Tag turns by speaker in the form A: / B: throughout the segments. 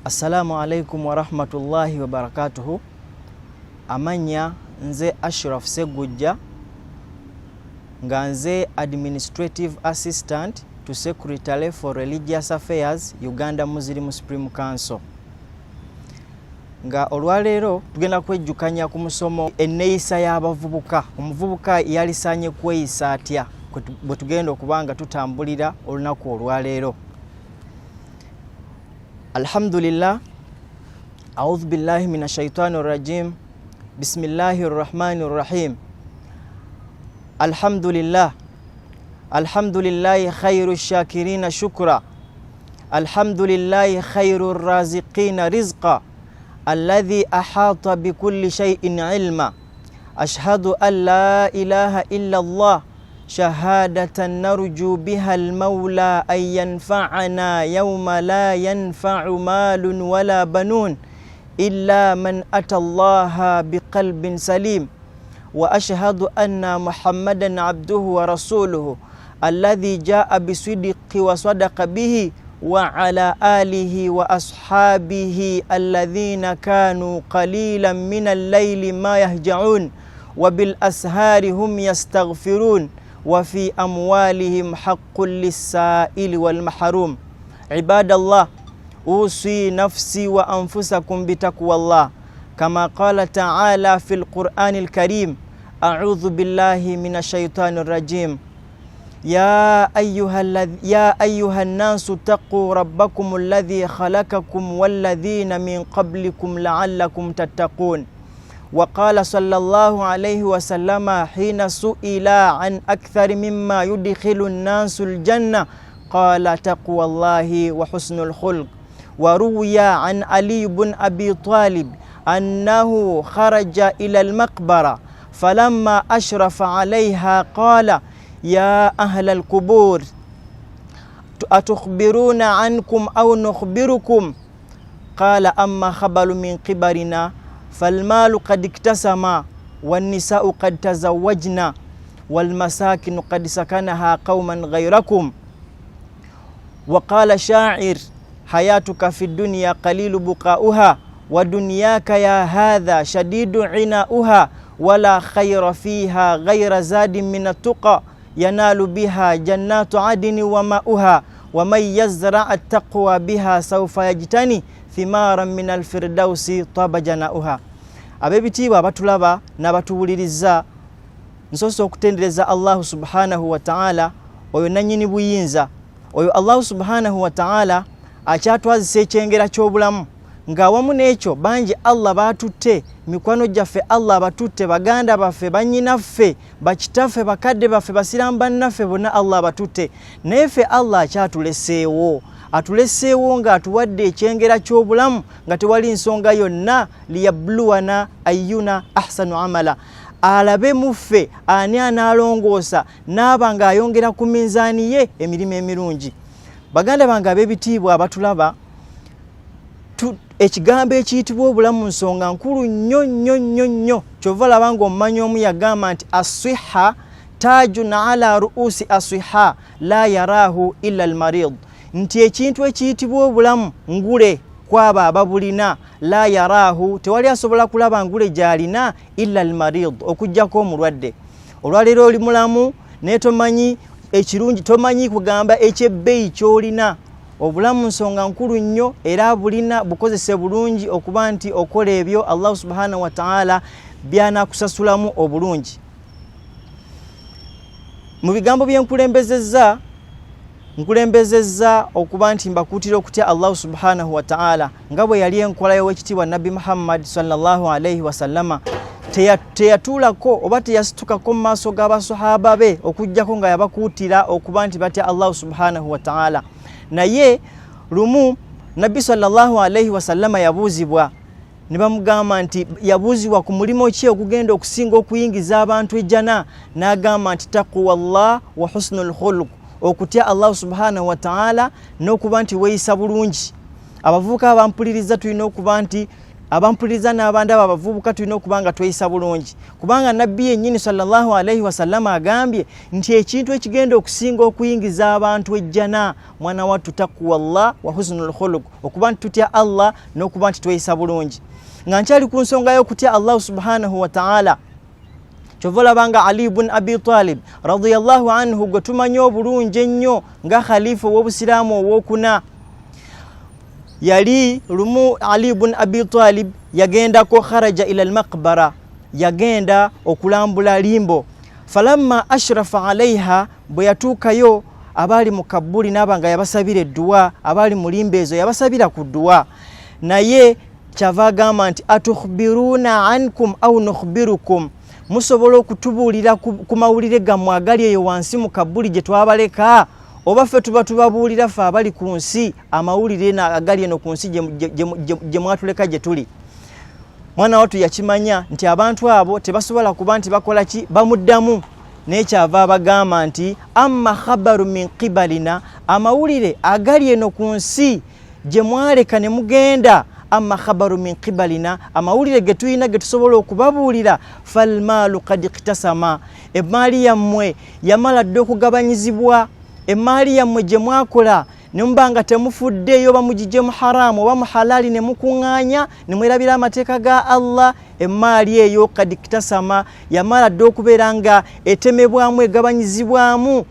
A: Assalamu alaikum warahmatullahi wabarakatuhu. Amannya nze Ashraf Segujja, nga nze Administrative Assistant to Secretary for Religious Affairs, Uganda Muslim Supreme Council. Nga olwaleero tugenda kwejjukanya ku musomo enneeyisa y'abavubuka. Omuvubuka yalisaanye kweyisa atya, bwe tugenda okuba nga tutambulira olunaku olwaleero. Alhamdulillah, audhu billahi min ashaitani rajim, bismillahi rrahmani rrahim. Alhamdulillah, alhamdulillahi khairu shakirina shukra, alhamdulillahi khairu raziqina rizqa, alladhi ahata bikulli shay'in ilma. Ashhadu an la ilaha illa Allah shahadatan narju biha almawla an yanfa'ana yawma la yanfa'u malun wala banun illa man ata Allaha biqalbin salim. Wa ashhadu anna Muhammadan abduhu wa rasuluhu alladhi jaa bisidqi wa sadaqa bihi, wa ala alihi wa ashabihi alladhina kanu qalilan min al-layli ma yahja'un wa bil ashari hum yastaghfirun wa fi amwalihim haqqun lis-sa'ili wal mahrum. Ibadallah, usi nafsi wa anfusakum bitaqwallah kama qala ta'ala fil qur'anil karim. A'udhu billahi minash shaitani rajim. Ya ayuha nnasu ttaquu rabbakum alladhi khalakakum walladhina min qablikum la'allakum tattaqun. Wa qala sallallahu alayhi wasallama hina suila an akthari mimma yudkhilu nnasu aljanna, qala taqwa llahi wa husnul khulq. Wa ruwiya an Ali bn Abi Talib annahu kharaja ila almaqbara falamma ashrafa alayha qala ya ahla alqubur atukhbiruna ankum au nukhbirukum, qala amma khabaru min qibarina falmalu qad iktasama wannisau qad tazawajna walmasakinu qad sakanaha qauman ghayrakum. Wa qala sha'ir hayatuka fi dunya qalilu buqauha wa dunyaka ya hadha shadidu inauha wala khayra fiha ghayra zadin min attuqa yanalu biha jannatu adni wa ma'uha wa man yazra attaqwa biha sawfa yajtani thimaran min alfirdausi taba janauha. Ab'ebitiibwa abatulaba n'abatuwuliriza, nsoose okutendereza Allahu subhanahu wa ta'ala, oyo nannyini buyinza, oyo Allahu subhanahu wa ta'ala akyatwazisa ekyengera ky'obulamu, ng'awamu n'ekyo bangi Allah baatutte, mikwano gyaffe Allah abatutte, baganda baffe, bannyinaffe, bakitaffe, bakadde baffe, basiraamu bannaffe, bonna Allah abatutte. Naye ffe Allah akyatuleseewo, atuleseewo ng'atuwadde ekyengera ky'obulamu nga tewali nsonga yonna. Liyabluwana ayyuna ahsanu amala, alabe muffe ani anaalongoosa n'aba ng'ayongera ku minzaani ye emirimu emirungi. Baganda bange ab'ebitiibwa abatulaba, ekigambo ekiyitibwa obulamu nsonga nkulu nnyo nnyo nnyo nnyo. Kyova laba ng'omumanyi omu yagamba nti asiha tajun ala ruusi asiha la yaraahu illa almarid, nti ekintu ekiyitibwa obulamu ngule kwabo ababulina, la yaraahu, tewali asobola kulaba ngule gy'alina, illa almarid, okugjako omulwadde. Olwaleero oli mulamu naye tomanyi ekirungi, tomanyi kugamba ekyebbeeyi ky'olina. Obulamu nsonga nkulu nnyo, era bulina bukozese bulungi okuba nti okola ebyo Allahu subhanahu wa ta'ala byanakusasulamu obulungi. Mu bigambo byenkulembezezza, nkulembezezza okuba nti mbakuutira okutya Allahu subhanahu wa ta'ala, nga bwe yali enkola y'owekitiibwa Nabbi Muhammad sallallahu alaihi wasallama. Teyatuulako oba teyasitukako mu maaso g'abasahaba be okugjako nga yabakuutira okuba nti batya Allahu subhanahu wa ta'ala. Naye lumu Nabbi sallallahu alaihi wasallama yabuuzibwa, ne bamugamba nti yabuuzibwa ku mulimu ki ogugenda okusinga okuyingiza abantu ejjana, n'agamba nti taqwa llah wa husnul khuluq, okutya Allahu subhanahu wa ta'ala n'okuba nti weeyisa bulungi. Abavubuka abampuliriza, tulina okuba nti Abampuliriza n'abandaba, abavubuka, tulina okuba nga tweyisa bulungi, kubanga Nabbi yennyini sallallahu alaihi wasallama agambye nti ekintu ekigenda okusinga okuyingiza abantu ejjana, mwana wattu, takuwa llah wa husnul khuluq, okuba nti tutya Allah n'okuba nti tweyisa bulungi. Nga nkyali ku nsonga y'okutya Allahu subhanahu wataala, kyova olaba nga Ali bun Abi Talib radiyallahu anhu, gwe tumanyi obulungi ennyo nga khalifa ow'obusiraamu owokuna, yali lumu Ali bun Abi Talib yagendako, kharaja ila almaqbara, yagenda okulambula limbo. Falamma ashrafa alaiha, bwe yatuukayo, abaali mu kabbuli naaba nga yabasabira edduwa, abaali mu limbo ezo yabasabira ku dduwa. Naye kyava agamba nti, atukhbiruuna ankum au nukhbirukum? Musobola okutubuulira ku mawulire gammwe agali eyo wansi mu kabbuli gye twabaleka, oba ffe tuba tubabuulira ffe abali ku nsi amawulire agali eno ku nsi gye mwatuleka gye tuli? Mwana wattu yakimanya nti abantu abo tebasobola kuba nti bakola ki, bamuddamu. Naye kyava abagamba nti, amma khabaru min qibalina, amawulire agali eno ku nsi gye mwaleka ne mugenda, amma khabaru min qibalina, amawulire ge tulina ge tusobola okubabuulira, falmaalu kad iktasama, emaali yammwe yamala dda okugabanyizibwa. Emaali yammwe gye mwakola ne muba nga temufuddeeyo, oba mugijje mu haramu oba mu halali, ne mukuŋŋaanya ne mwerabira amateeka ga Allah, emaali eyo kad iktasama, yamala dda okubeera nga etemebwamu, egabanyizibwamu.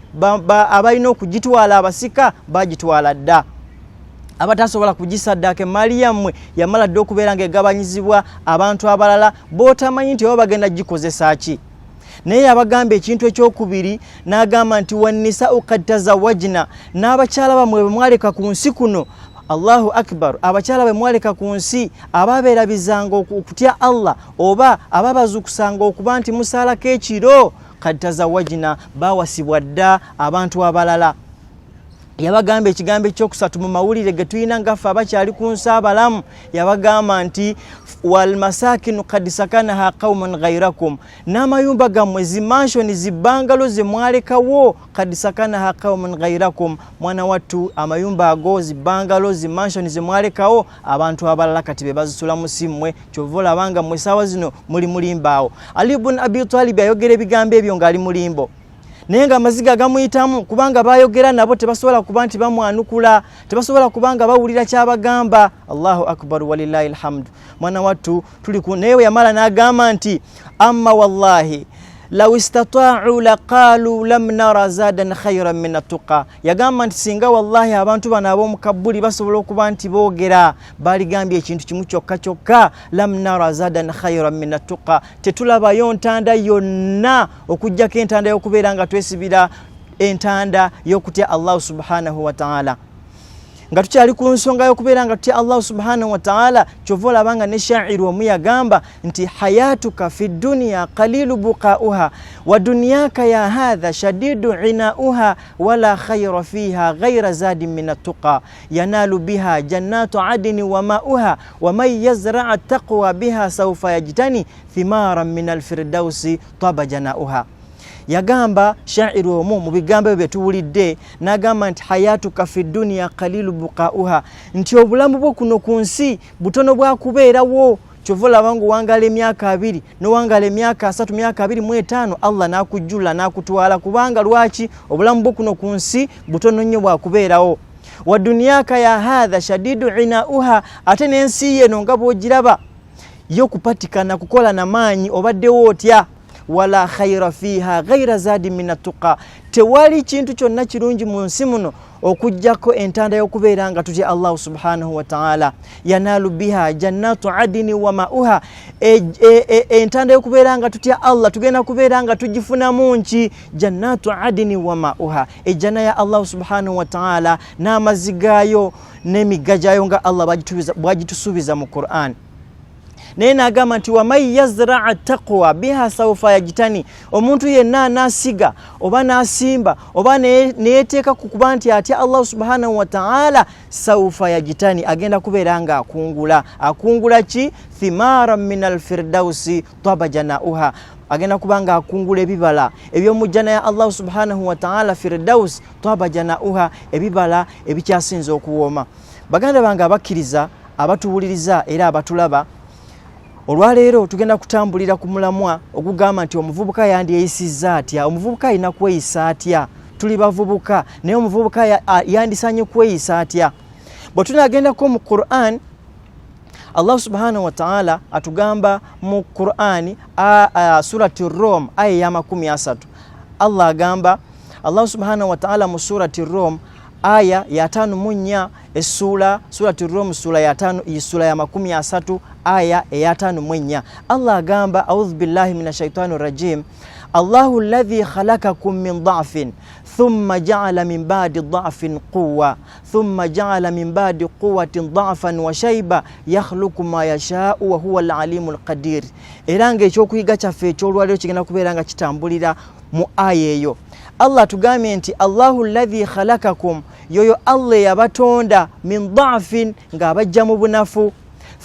A: Abalina okugitwala, abasika, bagitwala dda. Abatasobola kugisaddaaka, emaali yammwe yamala dda okubeera nga egabanyizibwa abantu abalala b'otamanyi nti oba bagenda gikozesa ki. Naye yabagamba ekintu ekyokubiri, n'agamba nti, wannisau kad tazawajna, n'abakyala bamwe bwe mwaleka ku nsi kuno. Allahu akbar! Abakyala bwe mwaleka ku nsi, ababeerabizanga okutya Allah oba ababazukusanga okuba nti musaalako ekiro, kad tazawajna, bawasibwa dda abantu abalala. Yabagamba ekigambo ekyokusatu mu mawulire ge tulina ngaffe abakyali ku nsi abalamu, yabagamba nti, walmasakinu kad sakanaha qaumun ghairakum, n'amayumba gammwe, zimansioni, zibangalo ze mwalekawo, kad sakanaha qaumun ghairakum. Mwana wattu, amayumba ago, zibangalo, zimansioni ze mwalekawo, abantu abalala kati be bazisulamu, si mmwe. Kyova olabanga mmwe saawa zino muli mulimbaawo. Ali bun Abi Talibi ayogera ebigambo ebyo ng'ali mulimbo, naye nga amaziga gamuyitamu, kubanga bayogera nabo tebasobola kuba nti bamwanukula, tebasobola kuba nga bawulira kyabagamba. Allahu akbar, walillahi alhamdu. Mwana wattu, tuli ku naye yamala n'agamba nti, amma wallahi law istataau laqalu lam nara zadan khairan min attuqa. Yagamba nti singa wallahi abantu bano ab'omukabbuli basobola okuba nti boogera, baligambye ekintu kimu kyokka kyokka, lam nara zadan khairan min attuqa, tetulabayo ntanda yonna okugjako entanda y'okubeera nga twesibira entanda y'okutya Allahu subhanahu wataala. Nga tukyali ku nsonga y'okubeera nga tutya Allahu subhanahu wataala, kyova olaba nga ne shairu omu yagamba nti, hayatuka fi duniya qalilu buqauha wa duniyaka ya hatha shadidu inauha wala khaira fiha ghaira zadin min attuqa yanalu biha jannatu adini wa mauha waman yazraa taqwa biha saufa yajtani thimaran min alfirdausi taba janauha. Yagamba shairu omu mu bigambo ebyo byetuwulidde, n'agamba nti, hayatuka fi duniya qalilu buqauha, nti obulamu bwo kuno ku nsi butono bwakubeerawo. Kyova olaba nga owangala emyaka 20, nowangala emyaka 30, myaka 25, Allah n'akujjula n'akutwala. Kubanga lwaki? Obulamu bwo kuno ku nsi butono nnyo bwakubeerawo. Wa duniyaka ya hatha shadidu inauha, ate n'ensi yeno nga bw'ogiraba yo kupatikana kukola namaanyi, obaddewo otya? Wala khaira fiha ghaira zadi min attuqa, tewali kintu kyonna kirungi mu nsi muno okugjako entanda y'okubeera nga tutya Allahu subhanahu wataala. Yanalu biha jannatu adini wa mauha, entanda y'okubeera nga tutya Allah tugenda kubeera nga tugifunamu nki? Jannatu adini wa mauha, ejjana ya Allahu subhanahu wataala n'amazzi gaayo n'emigga gyayo, nga Allah bwagitusuubiza mu Quran. Naye n'agamba nti, waman yazraa taqwa biha saufa yajitani, omuntu yenna anaasiga oba n'asimba oba neyeteeka ku kuba nti atya Allahu subhanahu wataala, saufa yajitani, agenda kubeera nga akungula. Akungula ki? Thimara min alfirdausi taba janauha, agenda kuba nga akungula ebibala ebyomujjana ya Allahu subhanahu wataala, firdaus taba janauha, ebibala ebikyasinza okuwooma. Baganda bange abakkiriza, abatuwuliriza era abatulaba, Olwaleero tugenda kutambulira ku mulamwa ogugamba nti omuvubuka yandyeyisizza atya, omuvubuka alina kweyisa atya. Tuli bavubuka, naye omuvubuka yandisanye kweyisa atya? Bwe tunagendako mu Quran, Allah subhanahu wataala atugamba mu Qurani surati Rom aya eya 30. Allah agamba, Allah subhanahu wataala mu surati Rom aya ya 54, essuula surati Rom ssuula ya 5, ssuula ya 30 aya eya 54, Allah agamba, audhu billahi min ashaitani rajim, allahu alladhi khalakakum min dhafin thumma jaala min badi dhafin quwa thumma jaala min badi quwatin dhafan wa shaiba yakhluku ma yashau wa huwa alalimu alqadir. Era nga ekyokuyiga kyaffe ekyolwaleero kigenda kubeera nga kitambulira mu aya eyo. Allah atugambye nti allahu alladhi khalakakum, yoyo Allah eyabatonda, min dhafin, ng'abajja mu bunafu,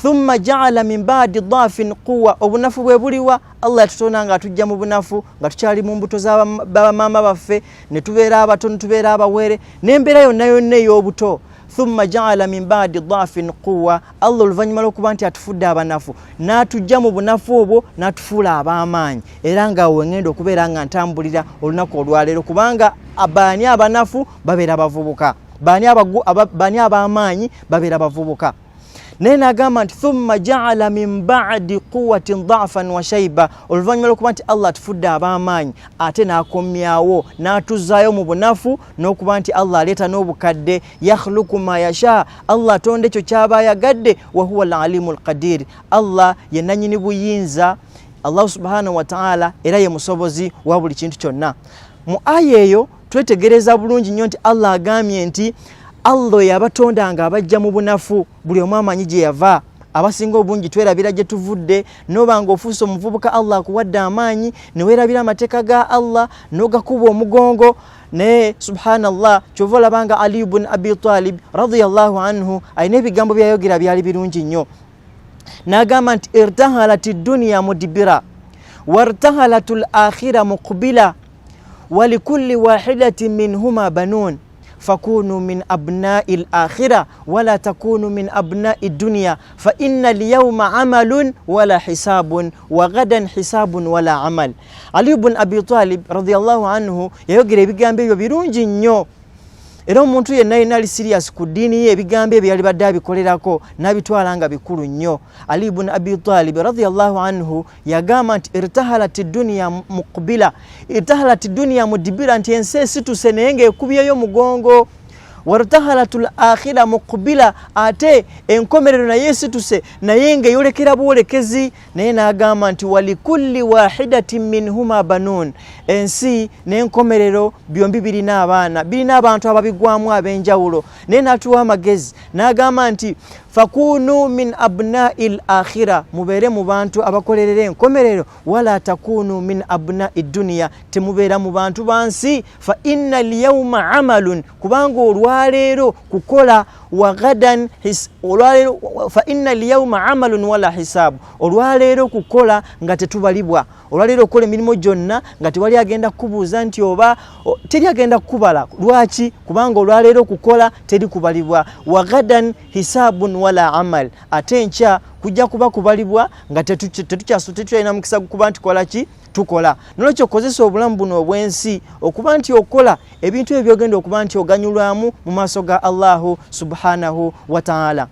A: thumma jaala min badi dhafin quwa. Obunafu bwe buliwa? Allah yatutonda nga atujja mu bunafu, nga tukyali mu mbuto z'abamaama baffe, ne tubeera abato, ne tubeera abawere, n'embeera yonna yonna ey'obuto. Thumma jaala min badi dhafin quwa, Allah oluvannyuma lw'okuba nti atufudde abanafu, n'atujja mu bunafu obwo n'atufuula ab'amaanyi. Era nga wengenda okubeera nga ntambulira olunaku olwaleero, kubanga baani abanafu babeera bavubuka, baani ab'amaanyi babeera bavubuka. Naye n'agamba nti thumma jaala min badi quwatin dhafan wa shaiba, oluvannyuma lw'okuba nti Allah atufudde ab'amaanyi, ate n'akomyawo n'atuzaayo mu bunafu, n'okuba nti Allah aleeta n'obukadde. Yakhluku ma yasha, Allah atonda ekyo kyaba ayagadde, wa huwa alalimu alqadir, Allah ye nannyini buyinza, Allah subhanahu wataala era ye musobozi wa buli kintu kyonna. Mu aya eyo twetegereza bulungi nnyo nti Allah agambye nti Allah yabatonda nga abajja mu bunafu. Buli omu amanyi gye yava, abasinga obungi twerabira gye tuvudde. Noba nga ofuuse omuvubuka, Allah akuwadde amaanyi, ne weerabira amateeka ga Allah n'ogakuba omugongo. Naye subhanallah, kyova olaba nga Ali bun Abi Talib radiyallahu anhu alina ebigambo byayogera byali birungi nnyo. N'agamba nti irtahalat duniya mudibira wartahalat lakhira muqbila walikulli wahidatin minhuma banun fakunu min abnai lakhira wala takunu min abnai dunia fa inna lyauma amalun wala hisabun wa gadan hisabun wala amal. Ali bun Abi Talib radiallahu anhu yayogera ebigambo ebyo birungi nnyo, era omuntu yenna yenna ali sirias ku ddiini ye, ebigambo ebyo yalibadde abikolerako n'abitwala nga bikulu nnyo. Ali bun Abi Talib radiallahu anhu yagamba nti irtahalat duniya muqbila, irtahalat duniya mudibira, nti ensi esituse naye ng'ekubyeyo mugongo, wartahalat lakhira muqbila, ate enkomerero naye esituse naye ng'eyolekera bwolekezi. Naye n'agamba nti walikulli wahidatin minhuma banun, ensi n'enkomerero byombi birina abaana, birina abantu ababigwamu ab'enjawulo. Naye n'atuwa amagezi n'agamba nti fakunu min abnai lakhira, mubeere mu bantu abakolerera enkomerero, wala takunu min abnai duniya, temubeera mu bantu bansi, fa inna lyauma amalun, kubanga olwaleero kukola, wagadan olwaleero, fa inna lyauma amalun wala hisabu, olwaleero kukola nga tetubalibwa, olwaleero okukola emirimu gyonna nga tewali agenda kukubuuza nti oba teri agenda kukubala. Lwaki? Kubanga olwaleero kukola teri kubalibwa, wagadan hisabun wala amal, ate enkya kujja kuba kubalibwa nga tetukyalina mukisa gukuba nti kola ki tukola. Nolwekyo okozesa obulamu buno obw'ensi okuba nti okola ebintu ebyo byogenda okuba nti oganyulwamu mu maaso ga Allahu subhanahu wataala.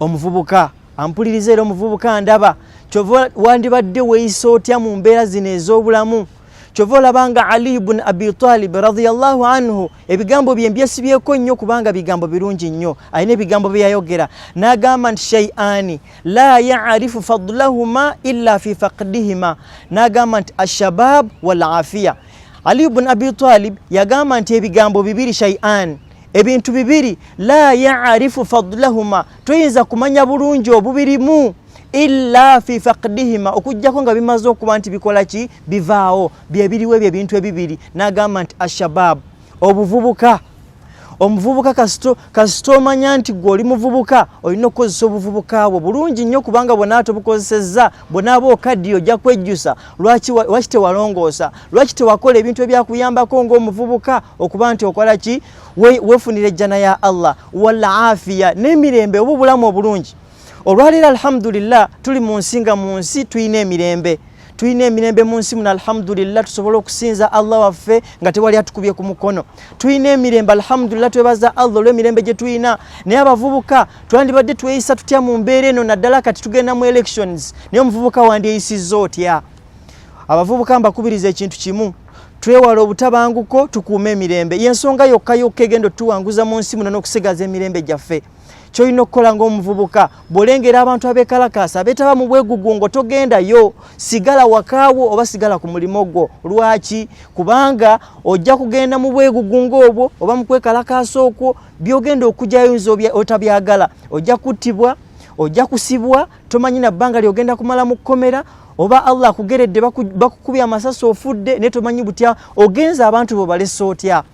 A: Omuvubuka ampuliriza era omuvubuka ndaba, kyova wandibadde weeyisa otya mu mbeera zino ez'obulamu? Kyova olaba nga Ali bun Abi Talib radiyallahu anhu ebigambo bye mbyesibyeko nnyo, kubanga bigambo birungi nnyo. Alina ebigambo bye yayogera n'agamba nti shay'ani la yarifu fadlahuma illa fi faqdihima, n'agamba nti ashabab wal afiya. Ali bun Abi Talib yagamba nti ebigambo bibiri, shay'an, ebintu bibiri, la yarifu fadlahuma, toyinza kumanya bulungi obubirimu, illa fi faqdihima, okujjako nga bimaze okuba nti bikola ki, bivaawo. Byebiriwo ebyo ebintu ebibiri. N'agamba nti ashabab, obuvubuka. Omuvubuka kasita omanya nti gwe oli muvubuka, olina okukozesa obuvubuka bwo bulungi nnyo, kubanga bwonaba tobukozesezza, bwonaaba okaddiye ojja kwejjusa lwaki tewalongoosa, lwaki tewakola ebintu ebyakuyambako ng'omuvubuka okuba nti okola ki, weefunira ejjana ya Allah, wal afiya, n'emirembe oba obulamu obulungi. Olwaleero alhamdulillah tuli mu nsi nga mu nsi tulina emirembe, tulina emirembe mu nsi muno alhamdulillah, tusobola okusinza Allah waffe nga tewali atukubye ku mukono. Tulina emirembe alhamdulillah, twebaza Allah olw'emirembe gye tulina. Naye abavubuka twandibadde tweyisa tutya mu mbeera eno, naddala kati tugenda mu elections? Naye omuvubuka wandyeyisizza otya? Abavubuka mbakubiriza ekintu kimu, twewale obutabanguko, tukuume emirembe. Yensonga yokka yokka egenda otuwanguza mu nsi muno n'okusigaza emirembe gyaffe. Kyolina okukola ng'omuvubuka, bw'olengera abantu abeekalakaasa abeetaba mu bwegugungo, togendayo, sigala wakaawo oba sigala ku mulimo gwo. Lwaki? Kubanga ojja kugenda mu bwegugungo obwo oba mu kwekalakaasa okwo, byogenda okugyayo oyinza otabyagala, ojja kuttibwa, ojja kusibwa, tomanyi na bbanga lyogenda kumala mu kkomera, oba Allah akugeredde bakukubye amasasi ofudde, naye tomanyi butya ogenza abantu bo balese otya.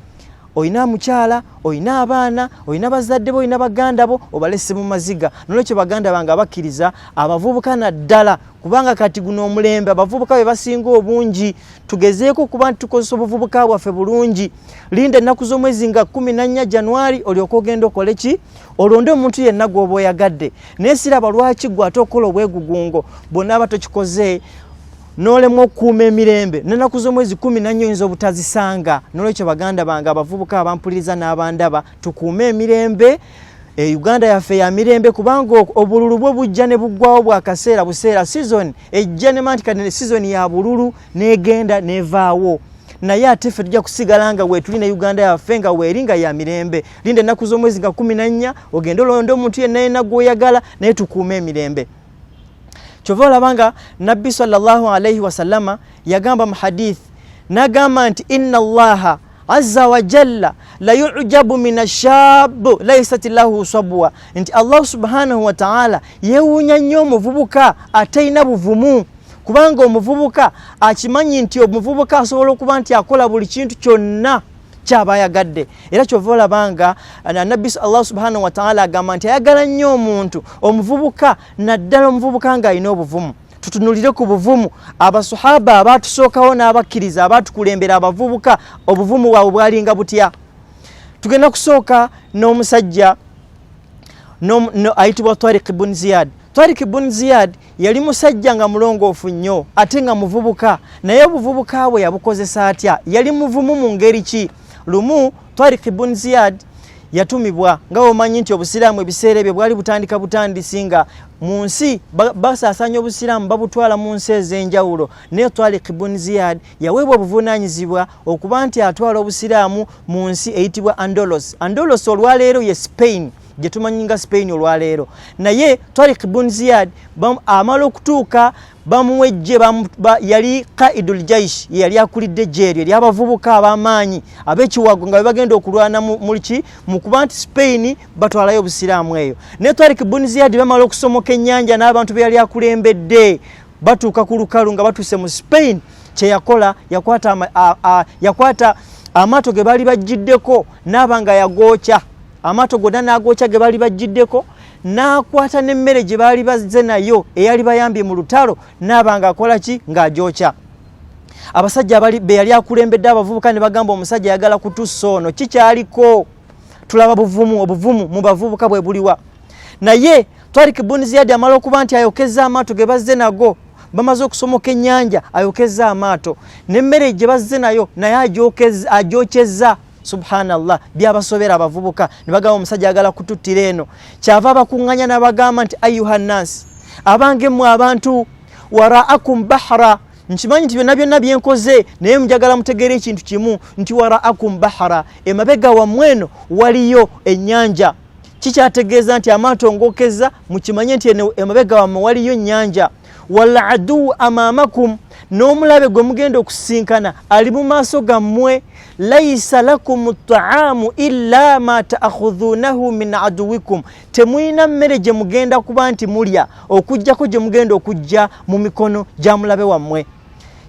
A: Olina mukyala, olina abaana, olina bazadde bo, olina baganda bo, obalese mu maziga. Nolwekyo baganda bange abakkiriza, abavubuka naddala, kubanga kati guno omulembe abavubuka be basinga obungi, tugezeeko okuba nti tukozesa obuvubuka bwaffe bulungi. Linda ennaku z'omwezi nga 14 Januari olyoka ogenda okole ki, olonde omuntu yenna gw'oba oyagadde. Naye siraba lwaki gwe ate okola obwegugungo bw'onaaba tokikoze n'olemwa okukuuma emirembe, n'ennaku z'omwezi 14 oyinza obutazisanga. N'olwekyo baganda bange abavubuka abampuliriza n'abandaba, tukuume emirembe. Uganda yaffe ya mirembe, kubanga obululu bwo bujja ne buggwawo bwa kaseera buseera. Season ejja ne manti kati season ya bululu n'egenda n'evaawo, naye ate ffe tujja kusigala nga weetuli ne Uganda yaffe nga weeri nga ya mirembe. Linda ennaku z'omwezi nga 14 ogende olonde omuntu yenna yenna gw'oyagala, naye tukuume emirembe. Kyova olaba nga Nabbi sallallahu alaihi wasallama yagamba mu hadith, n'agamba nti inna Allaha azza wa jalla la yujabu min ashabu laisat lahu sabwa, nti Allah subhanahu wa ta'ala yeewuunya nnyo omuvubuka atalina buvumu, kubanga omuvubuka akimanyi nti omuvubuka asobola okuba nti akola buli kintu kyonna kyaba ayagadde. Era kyova olaba nga Nabbi Allah subhanahu wa ta'ala agamba nti ayagala nnyo omuntu omuvubuka, naddala omuvubuka ng'alina obuvumu. Tutunulire ku buvumu abasahaba abatusookawo n'abakkiriza abatukulembera abavubuka, obuvumu bwabwe bwalinga butya? Tugenda kusooka n'omusajja ayitibwa Tariq ibn Ziyad. Tariq ibn Ziyad yali musajja nga mulongoofu nnyo ate nga muvubuka, naye obuvubuka bwe yabukozesa atya? Yali muvumu mu ngeri ki? Lumu Tariq ibn Ziyad yatumibwa, nga omanyi nti obusiraamu ebiseera ebyo bwali butandika butandisi, nga mu nsi basaasaanya obusiraamu babutwala mu nsi ez'enjawulo. Naye Tariq ibn Ziyad yaweebwa obuvunaanyizibwa okuba nti atwala obusiraamu mu nsi eyitibwa Andalos. Andalos olwaleero ye Spain, gye tumanyi nga Spain olwaleero. Naye Tariq ibn Ziyad amala okutuuka bamuwa eggye, yali qaidul jaish, ye yali akulidde eggye eryo ery'abavubuka ab'amaanyi ab'ekiwago nga be bagenda okulwana muliki mu kuba nti Spain batwalayo obusiraamu eyo. Naye Tariq ibn Ziyad bamala okusomoka ennyanja n'abantu be yali akulembedde, batuuka ku lukalu nga batuuse mu Spain. Kye yakola, yakwata amaato ge baali bajjiddeko n'aba nga yagookya amaato gonna, n'agookya ge baali bajjiddeko, n'akwata n'emmere gye baali bazze nayo eyali bayambye mu lutalo, n'aba nga akola ki, ng'agyokya. Abasajja be yali akulembedde abavubuka ne bagamba, omusajja ayagala kutussa ono, kikyaliko tulaba buvumu, obuvumu mu bavubuka bwe buliwa? Naye Tariq ibn Ziyad amala okuba nti ayokeza amaato ge bazze nago, bamaze okusomoka ennyanja, ayokeza amaato n'emmere gye bazze nayo, naye agyokyezza. Subhanallah, byabasobera abavubuka ne bagamba, omusajja ayagala kututtira eno. Kyava abakuŋŋanya n'abagamba nti ayuha nnansi, abange mmwe abantu, waraakum bahra. Nkimanyi nti byonna byonna byenkoze, naye njagala mutegeere ekintu kimu nti waraakum bahara, emabega wammwe eno waliyo ennyanja. Kikyategeeza nti amaato ngokeza, mukimanye nti eno emabega wammwe waliyo ennyanja. Wal aduwu amamakum, n'omulabe gwe mugenda okusisinkana ali mu maaso gammwe. Laisa lakum taamu illa ma taakhudhunahu min aduwikum, temulina mmere gye mugenda kuba nti mulya okuggyako gye mugenda okujja mu mikono gya mulabe wammwe.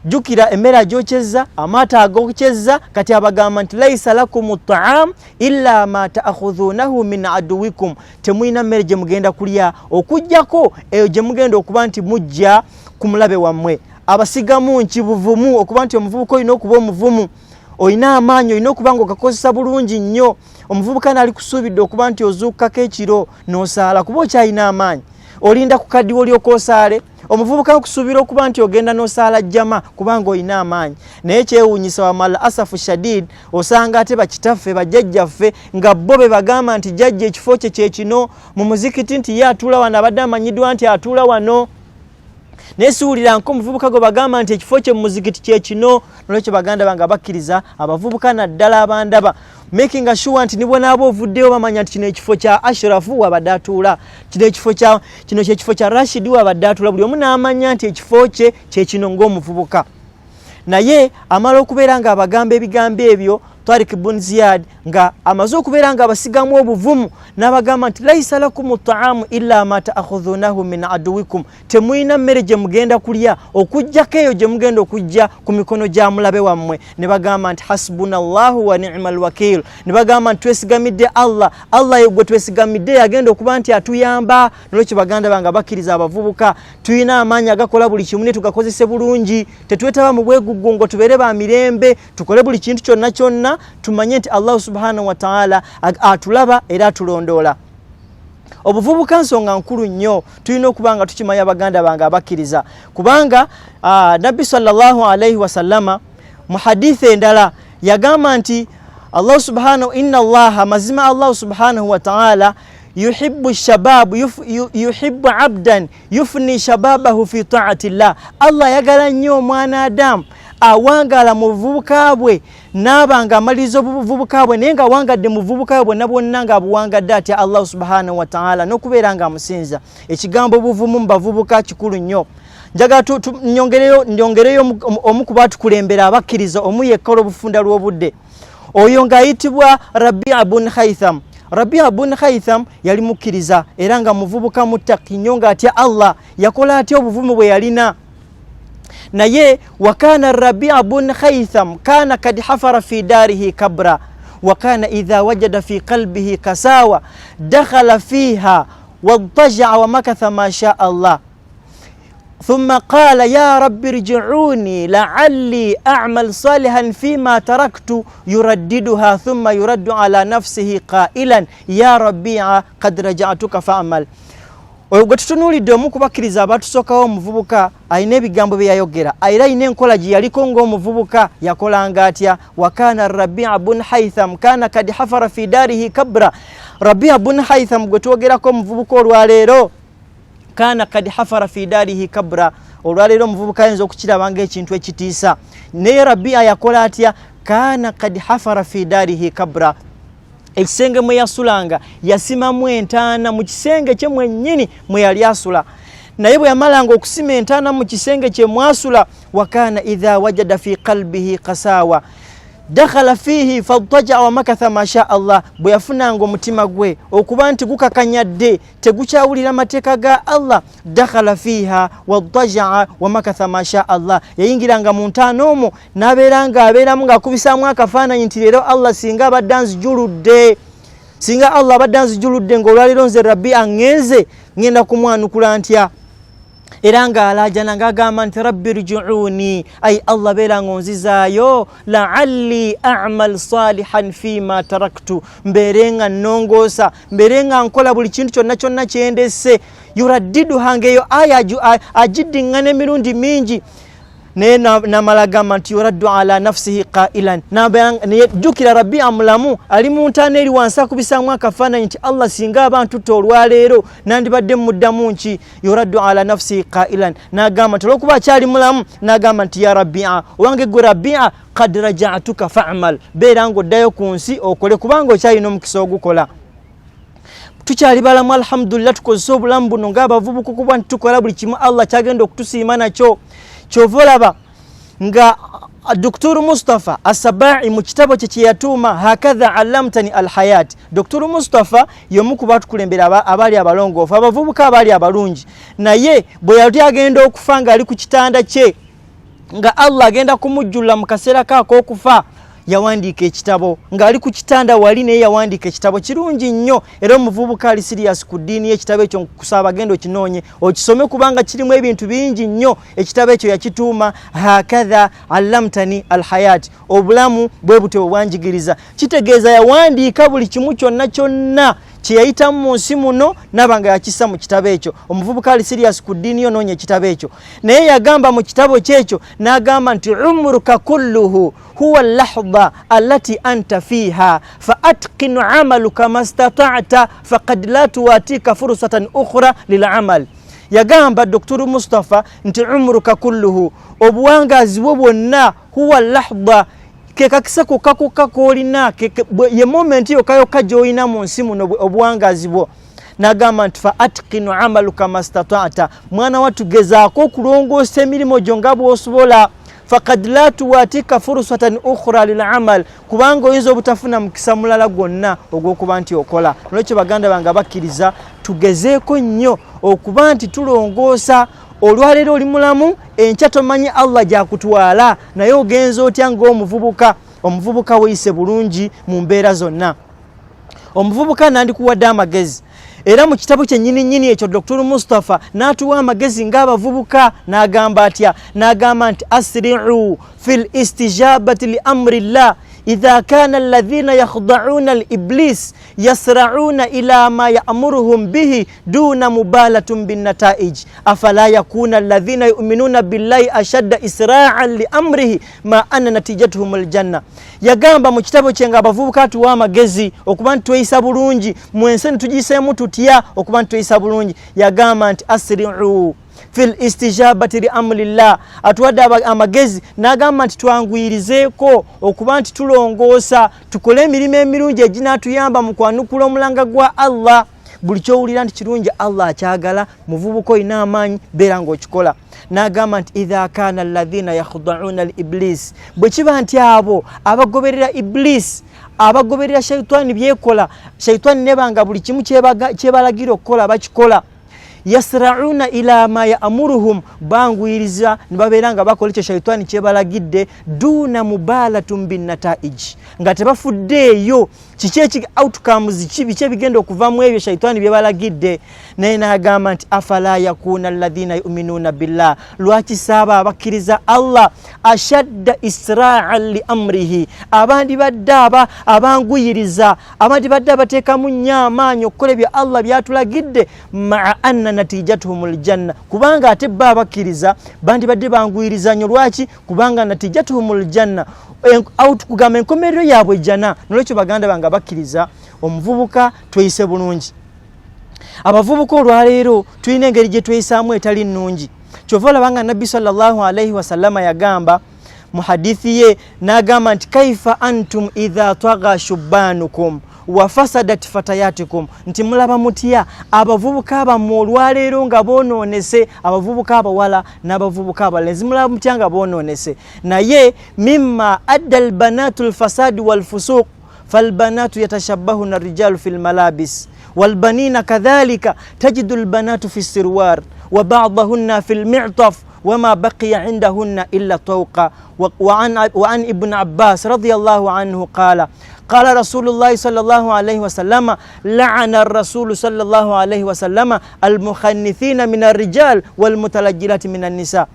A: Jjukira, emmere agyokyezza, amaato agokyezza, kati abagamba nti laisa lakum taam illa ma taakhudhunahu min aduwikum, temulina mmere gye mugenda kulya okuggyako eyo gye mugenda okuba nti mujja ku mulabe wammwe. Abasigamu nki? Buvumu. Okuba nti omuvubuka olina okuba omuvumu, olina amaanyi, olina okuba nga ogakozesa bulungi nnyo. Omuvubuka naali kusuubidde okuba nti ozuukukako ekiro n'osaala kuba okyalina amaanyi. Olinda kukaddiwa olyoka osaale? Omuvubuka nkusuubira okuba nti ogenda n'osaala jjama kubanga olina amaanyi, naye kyewuunyisa, wamala asafu shadid, osanga ate bakitaffe, bajjajjaffe nga bo be bagamba nti jjajja ekifo kye kyekino mu muzikiti, nti ye atuula wano, abadde amanyiddwa nti atuula wano. Naye siwulira nko omuvubuka gwe bagamba nti ekifo kye mu muzikiti kyekino. Nolwekyo baganda bange abakkiriza, abavubuka naddala abandaba, making sure nti nibwonaaba ovuddeyo bamanya nti kino ekifo kya Ashrafu wabadde atuula, kino ekifo kya kino kyekifo kya Rashid wabadde atuula, buli omu n'amanya nti ekifo kye kyekino ng'omuvubuka. Naye amala okubeera nga abagamba ebigambo ebyo, Tarik bun Ziyad nga amaze okubeera nga abasigamu obuvumu, n'abagamba nti laisa lakum taamu illa ma taakhudhunahu min aduwikum, temulina mmere gye mugenda kulya okugjako eyo gye mugenda okujja ku mikono gya mulabe wammwe. Ne bagamba nti hasbuna llahu wa nima lwakil, ne bagamba nti twesigamidde Allah, Allah gwe twesigamidde yagenda okuba nti atuyamba. Nolwekyo baganda bange abakkiriza, abavubuka, tulina amaanyi agakola buli kimu, ne tugakozese bulungi, tetwetaba mu bwegugungo, tubeere ba mirembe, tukole buli kintu kyonna kyonna, tumanye nti Allahu subhanahu wataala atulaba era atulondoola. Obuvubuka nsonga nkulu nnyo, tulina okuba nga tukimanya, baganda bange abakkiriza, kubanga Nabbi sallallahu alaihi wasallama mu hadithi endala yagamba nti Allah subhanahu, inna Allaha, mazima Allahu subhanahu wataala, yuhibbu shababu, yuhibbu abdan yufni shababahu fi taati llah. Allah ayagala nnyo omwana Adamu awangaala mu buvubuka bwe, naaba nga amaliriza obuvubuka bwe, naye nga awangadde mu buvubuka bwe bwonna bwonna nga abuwangadde atya Allahu subhanahu wataala n'okubeera nga amusinza. Ekigambo obuvumu mu bavubuka kikulu nnyo. Njagala nyongereyo omu ku batukulembera abakkiriza, omu yekka olw'obufunda lw'obudde, oyo ng'ayitibwa Rabia bun Haitham. Rabia bun Haitham yali mukkiriza era nga muvubuka muttaki nnyo ng'atya Allah. Yakola atya obuvumu bwe yalina? Naye wakana Rabia bun Haitham kana kad hafara fi darihi kabra, wakana idha wajada fi qalbihi kasawa dakhala fiha wadtajaa wamakatha ma shaa Allah, thumma qala ya rabbi rjiuni laalli amal salihan fima taraktu, yuraddiduha thumma yuraddu ala nafsihi qailan ya Rabia kad rajatuka famal. Oyo gwe tutunuulidde, omu kubakkiriza abatusookawo, omuvubuka alina ebigambo bye yayogera era alina enkola gye yaliko ng'omuvubuka. Yakolanga atya? Wakana Rabia bun Haitham kana kad hafara fi darihi kabra. Rabia bun Haitham gwe twogerako, omuvubuka olwaleero, kana kad hafara fi darihi kabra. Olwaleero omuvubuka ayinza okukiraba ngaekintu ekitiisa, naye Rabia yakola atya? Kana kad hafara fi darihi kabra, ekisenge mwe yasulanga yasimamu entaana, mu kisenge kye mwennyini mwe yali asula. Naye bwe yamalanga okusima entaana mu kisenge kye mwasula, wakana idha wajada fi qalbihi kasawa dakhala fihi fadtajaa wamakatha ma sha Allah. Bwe yafunanga omutima gwe okuba nti gukakanyadde, tegukyawulira mateeka ga Allah, dakhala fiha wadtajaa wamakatha ma sha Allah, yayingiranga mu ntaana omwo n'abeera nga abeeramu ng'akubisaamu akafaananyi nti leero Allah singa abadde anzijuludde, singa Allah abadde anzijuludde ng'olwaleero nze Rabbi aŋŋenze, ŋŋenda kumwanukula ntya? Era ng'alaajana ng'agamba nti rabbi rjiuni, ai Allah beera ng'onzizaayo, laalli amal salihan fima taraktu, mbeere nga nnongoosa, mbeere nga nkola buli kintu kyonna kyonna kyendese. Yuraddiduha, ngaeyo aya agiddiŋŋana emirundi mingi, naye namala gamba nti yuraddu ala nafsihi qailan. Jjukira Rabia mulamu, ali mu ntaana eri wansi, akubisaamu akafaananyi nti Allah singa abantu olwaleero nandibadde muddamu nki? Yuraddu ala nafsihi qailan, nagamba nti olwokuba akyali mulamu, nagamba nti ya Rabia, owange gwe Rabia, kad rajatuka famal, beera ngaoddayo ku nsi okole kubanga okyalina omukisa ogukola. Tukyali balamu, alhamdulillah, tukozese obulamu buno ngaabavubuka okuba nti tukola buli kimu Allah kyagenda okutusiima nakyo. Kyova olaba nga Dr Mustafa Asabai mu kitabo kye kyeyatuuma Hakadha Allamtani Alhayat, Dr Mustafa y'omu ku batukulembera abaali abalongoofu, abavubuka abaali abalungi, naye bwe yali agenda okufa ng'ali ku kitanda kye, nga Allah agenda kumujjulula mu kaseera ke ak'okufa, yawandiika ekitabo ng'ali ku kitanda wali. Naye yawandiika ekitabo kirungi nnyo, era omuvubuka ali serious ku ddiini y'ekitabo ekyo nkusaba genda okinoonye okisome kubanga kirimu ebintu bingi nnyo. Ekitabo ekyo yakituuma Hakadha Allamtani Alhayat, obulamu bwe butyo bwe bwanjigiriza. Kitegeeza yawandiika buli kimu kyonna kyonna Kyeyayitamu mu nsi muno naba nga yakissa mu kitabo ekyo. Omuvubuka ali serious ku ddiini yo, noonya ekitabo ekyo. Naye yagamba mu kitabo kyekyo, n'agamba nti umuruka kulluhu huwa lahdha allati anta fiha fa atqinu amaluka mastata'ta faqad la tuwatika fursatan ukhra lilamal. Yagamba Dr Mustapha nti umuruka kulluhu, obuwangazi bwo bwonna, huwa lahdha, kekakisa kokka kokka kolina, ye moment yokka yokka gyolina mu nsi muno, obuwangazi bwo. Nagamba nti fa atqinu amaluka mastata'ta, mwana watugezaako okulongoosa emirimu gyo nga bw'osobola, fakad la tuwatika fursatan ukhra lilamal, kubanga oyinza obutafuna mukisa mulala gwonna ogw'okuba nti okola. Nolwekyo baganda bange abakkiriza, tugezeeko nnyo okuba nti tulongoosa. Olwaleero oli mulamu, enkya tomanyi Allah gyakutwala, naye ogenza otya ng'omuvubuka? Omuvubuka weeyise bulungi mu mbeera zonna. Omuvubuka nandikuwadde amagezi, era mu kitabo kyennyini nnyini ekyo Dr Mustapha n'atuwa amagezi ng'abavubuka. N'agamba atya? N'agamba nti asri'u fi listijabati li amri llah idha kana alladhina yakhda'una al-iblis yasra'una ila ma ya'muruhum bihi duna mubalatun binnataij afala yakuna alladhina yu'minuna billahi ashadda isra'an li amrihi ma anna natijatuhum aljanna. Yagamba mu kitabo kye nga abavubuka atuwa amagezi okuba nti tweyisa bulungi mu ensi, netugiyiseemu tutya okuba nti tweyisa bulungi. Yagamba nti asri'u fil istijabati li amrillah, atuwadde amagezi n'agamba nti twanguyirizeeko okuba nti tulongoosa, tukole emirimu emirungi eginaatuyamba mu kwanukula omulanga gwa Allah. Buli kyowulira nti kirungi, Allah akyagala, muvubuka olina amaanyi, beera ng'okikola. N'agamba nti idha kana alladhina yakhdauna al iblis, bwe kiba nti abo abagoberera Iblis, abagoberera shaitaani byekola, shaitaani nebanga buli kimu kyebalagira okukola bakikola, yasrauna ila ma yaamuruhum, banguyiriza ne babeera nga bakola ekyo shaitaani kyebalagidde, duna mubalatun binnataiji, nga tebafuddeeyo kiki eki outcomes ki, biki ebigenda okuvamu ebyo shaitaani byebalagidde. Naye n'agamba nti afala yakuna alladhina yuminuuna billah, lwaki saaba abakkiriza Allah ashadda israan li amrihi, abandi badde aba abanguyiriza, abandi badde abateekamu nnyo amaanyi okukola ebyo Allah byatulagidde, maa anna natijatuhum ljanna, kubanga ate bo abakkiriza bandibadde banguyiriza nnyo. Lwaki? Kubanga natijatuhum ljanna, kugamba enkomerero yaabwe jjana. Nolwekyo baganda bange abakkiriza, omuvubuka tweyise bulungi. Abavubuka olwaleero tulina engeri gye tweyisaamu etali nnungi. Kyova olaba nga Nabbi sallallahu alaihi wasallama yagamba mu hadithi ye n'agamba nti kaifa antum idha twaga shubbanukum wa fasadat fatayatikum, nti mulaba mutya abavubuka bammwe olwaleero nga boonoonese, abavubuka abawala n'abavubuka abalenzi, mulaba mutya nga boonoonese? Naye mimma adda albanatu lfasadi walfusuq falbanatu yatashabbahuna rijalu fi lmalabis walbanina kadhalika, tajidu lbanatu fi sirwar wa badahunna fi lmitaf wama baqiya indahunna illa tauqa. وعن ابن عباس رضي الله عنه قال قال رسول الله صلى الله عليه وسلم لعن الرسول صلى الله عليه وسلم المخنثين من الرجال والمتلجلات من النساء.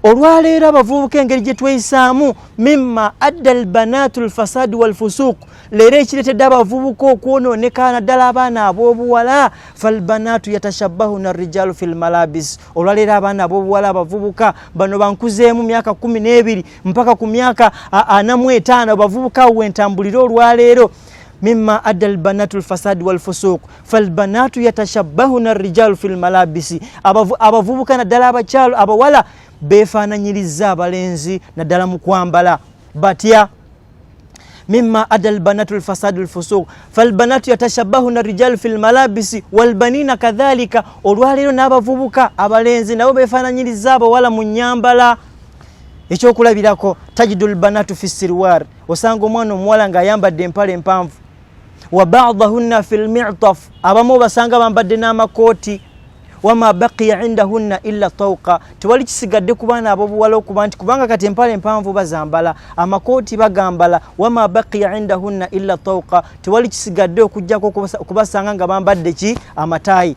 A: Olwaleero abavubuka engeri gye tweyisaamu, mimma adda albanatu lfasadi walfusuq, leero ekireetedde abavubuka okwonooneka, naddala abaana ab'obuwala, falbanatu yatashabbahuna rijalu fi lmalabis. Olwaleero abaana ab'obuwala, abavubuka bano bankuzeemu myaka 12 mpaka ku myaka 45, abavubuka awo wentambulire olwaleero, mimma adda albanatu lfasadi walfusuq falbanatu yatashabbahuna rijalu fi lmalabisi, abavubuka naddala abakyalo abawala befaananyiriza abalenzi naddala mu kwambala. Batya? Mimma ada albanatu lfasadu lfusuq falbanatu yatashabahuna rijalu fi lmalabisi walbanina kadhalika. Olwaleero n'abavubuka abalenzi nabo befaananyiriza abawala mu nyambala. Ekyokulabirako, tajidu lbanatu fi sirwar, osanga omwana omuwala ng'ayambadde empale empanvu, wa badahunna fi lmitaf, abamu obasanga bambadde n'amakooti, wama baqiya indahunna illa tauka, tewali kisigadde ku baana ab'obuwala okuba nti kubanga kati empale empanvu bazambala, amakooti bagambala, wama baqiya indahunna illa tauka, tewali kisigadde okugjako okubasanga nga bambadde ki? Amataayi.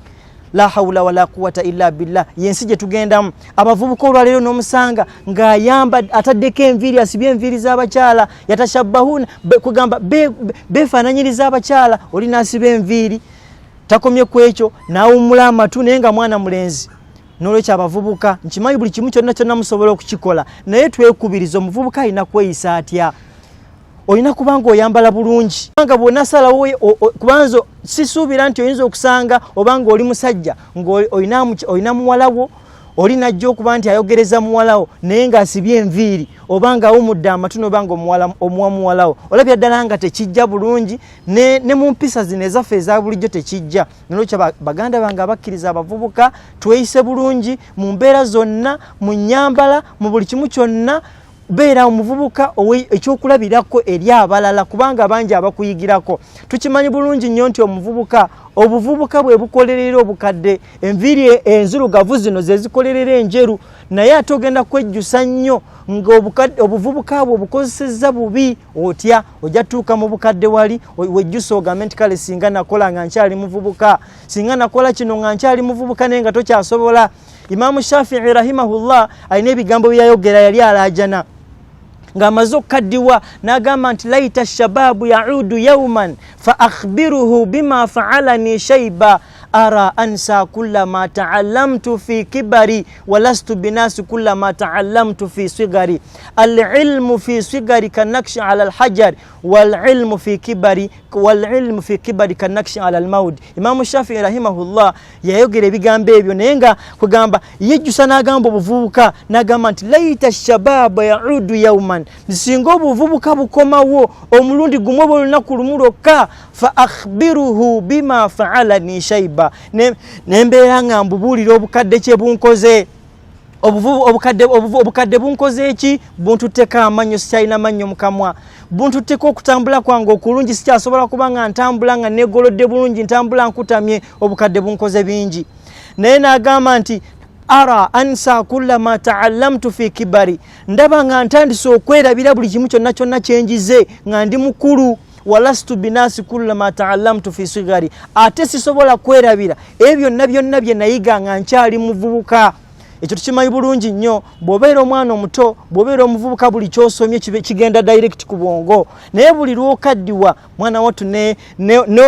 A: La haula wala quwata illa billah. Yensi gye tugendamu. Abavubuka olwaleero n'omusanga ng'ayamba ataddeko enviiri, asibye enviiri z'abakyala, yatashabbahuna, kugamba beefaananyiriza abakyala, oli n'asiba enviiri. Takomye ku ekyo, n'awummula amatu naye nga mwana mulenzi. N'olwekyo abavubuka, nkimanyi buli kimu kyonna kyonna musobola okukikola, naye twekubiriza, omuvubuka alina kweyisa atya? Olina kuba nga oyambala bulungi, nga bwonasalawo, kubanza sisuubira nti oyinza okusanga oba nga oli musajja ng'olina muwalawo, oli najja okuba nti ayogereza muwalawo naye ng'asibye enviiri oba nga awumudde amatu, noba nga omuwa muwalawo, olabya ddala nga tekijja bulungi ne mu mpisa zino ezaffe eza bulijjo tekijja. Nolwekyo baganda bange abakkiriza abavubuka, tweyise bulungi mu mbeera zonna, mu nnyambala, mu buli kimu kyonna. Beera omuvubuka ekyokulabirako eri abalala, kubanga bangi abakuyigirako. Tukimanyi bulungi nnyo nti omuvubuka, obuvubuka bwe bukolerera obukadde. Enviiri enzirugavu zino ze zikolerera enjeru, naye ate ogenda kwejjusa nnyo nga obuvubuka bwe obukozesezza bubi. Otya ojja tuuka mu bukadde wali wejjusa ogambe nti kale singa nakola nga nkyali muvubuka, singa nakola kino nga nkyali muvubuka, naye nga tokyasobola. Imaamu Shafii rahimahullah alina ebigambo byeyayogera, yali alaajana ng'amaze okukaddiwa, n'agamba nti laita shababu yaudu yauman fa akhbiruhu bima faalani shaiba ara ansa kulla ma taallamtu fi kibari walastu binasi kulla ma taallamtu fi sigari alilmu fi sigari kanakshi ala alhajar walilmu fi kibari walilmu fi kibari kanakshi ala almaud. Imamu Shafii rahimahullah yayogera ebigambo ebyo, naye nga kugamba yejjusa n'agamba obuvubuka, n'agamba nti laita shababa yaudu yauman, singa obuvubuka bukomawo omulundi gumu oba olunaku lumu lwokka, fa akhbiruhu bima faalani shaiba, nembeera nga mbubuulira obukadde kye bunkoze. Obukadde bunkoze eki? Buntutteko amannyo, sikyalina mannyo mukamwa. Buntutteko okutambula kwange okulungi, sikyasobola kuba nga ntambula nga negolodde bulungi, ntambula nkutamye. Obukadde bunkoze bingi. Naye n'agamba nti ara ansa kulla ma taallamtu fi kibari, ndaba nga ntandise okwerabira buli kimu kyonna kyonna kyenjize nga ndi mukulu. Walastu binasi kulla ma taallamtu fi sigari, ate sisobola kwerabira ebyo byonna byonna bye nayiga nga nkyali muvubuka. Ekyo tukimanyi bulungi nnyo, bw'obeera omwana omuto, bw'obeera omuvubuka, buli kyosomye kigenda direct ku bwongo. Naye buli lwokaddiwa, mwana wattu,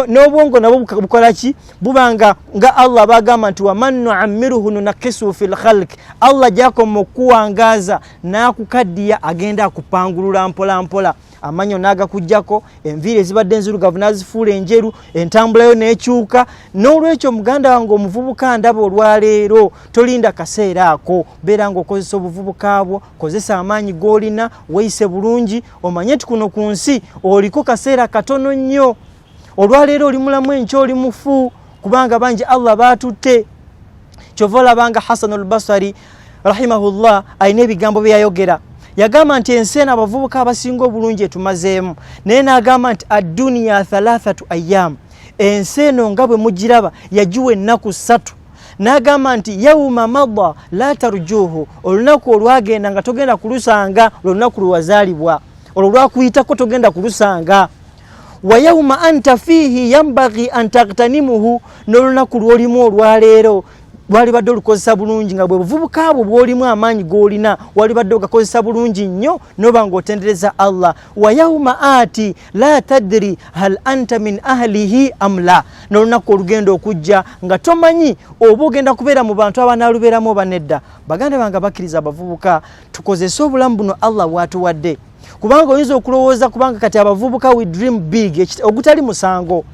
A: n'obwongo nabwo bukola ki? Bubanga nga Allah bagamba nti waman nuammiruhu nunakisuhu fi lkhalq. Allah gyakoma okukuwangaaza n'akukaddiya, agenda akupangulula mpola mpola, amannyo n'agakuggyako, enviiri ezibadde enzirugavu n'azifuula enjeru, entambulayo n'ekyuka. N'olwekyo muganda wange omuvubuka, ndaba olwaleero, tolinda kaseera ako, beera ng'okozesa obuvubuka bwo, kozesa amaanyi g'olina, weeyise bulungi, omanye nti kuno ku nsi oliko kaseera katono nnyo. Olwaleero oli mulamu, enkya oli mufu, kubanga bangi Allah baatutte. Kyova olabanga Hasanu Albasari rahimahullah alina ebigambo bye yayogera, yagamba nti ensi eno abavubuka abasinga obulungi etumazeemu. Naye n'agamba nti adduniya thalathatu ayamu, ensi eno nga bwe mugiraba yagiwa ennaku 3. N'agamba nti yauma mada la tarjuhu, olunaku olwagenda nga togenda kulusanga, lwolunaku lwewazaalibwa, olwo lwakuyitako togenda kulusanga. Wa yauma anta fiihi yambagi an tagtanimuhu, n'olunaku lwolimu olwaleero lwalibadde olukozesa bulungi, nga bwe buvubuka bwo bwolimu, amaanyi g'olina walibadde ogakozesa bulungi nnyo, noba ng'otendereza Allah. Wa yauma ati la tadri hal anta min ahlihi am la, n'olunaku olugenda okujja nga tomanyi oba ogenda kubeera mu bantu abanaalubeeramu oba nedda. Baganda bange abakkiriza abavubuka, tukozese obulamu buno Allah bw'atuwadde, kubanga oyinza okulowooza, kubanga kati abavubuka we dream big, ogutali musango.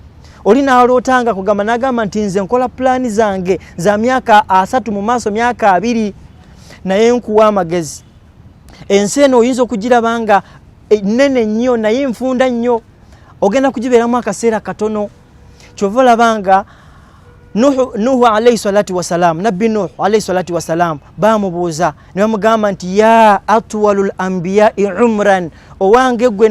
A: Oli n'alootanga kugamba n'agamba nti nze nkola pulaani zange za myaka 30 mu maaso, myaka 20. Naye nkuwa amagezi, ensi eno oyinza okugiraba nga nnene nnyo, naye nfunda nnyo, ogenda kugibeeramu akaseera katono. Kyova olaba nga Nuhu alaihi salatu wassalam, Nabbi Nuhu alaihi salatu wassalam, bamubuuza ne bamugamba nti ya atwalu lambiyai umran, owange gwe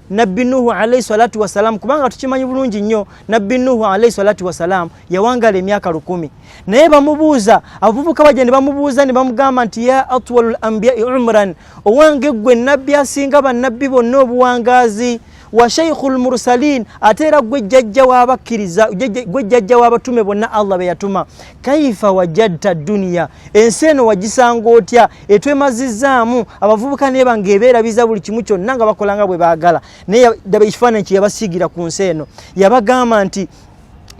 A: Nabbi Nuhu alaihi salatu wassalam, kubanga tukimanyi bulungi nnyo Nabbi Nuhu alaihi salatu wassalam yawangala emyaka 1000. Naye bamubuuza, abavubuka bajja ne bamubuuza ne bamugamba nti ya atwalu lambiyai umran, owange gwe nabbi asinga bannabbi bonna obuwangaazi, wa sheikhu lmursalin, ate era gwe jjajja w'abakkiriza, gwe jjajja w'abatume bonna Allah be yatuma, kaifa wajadta duniya, ensi eno wagisanga otya? Etwemazizzaamu abavubuka neeba ng'ebeerabiza buli kimu kyonna nga bakola nga bwe baagala. Naye ddaba ekifaananyi kye yabasiigira ku nsi eno, yabagamba nti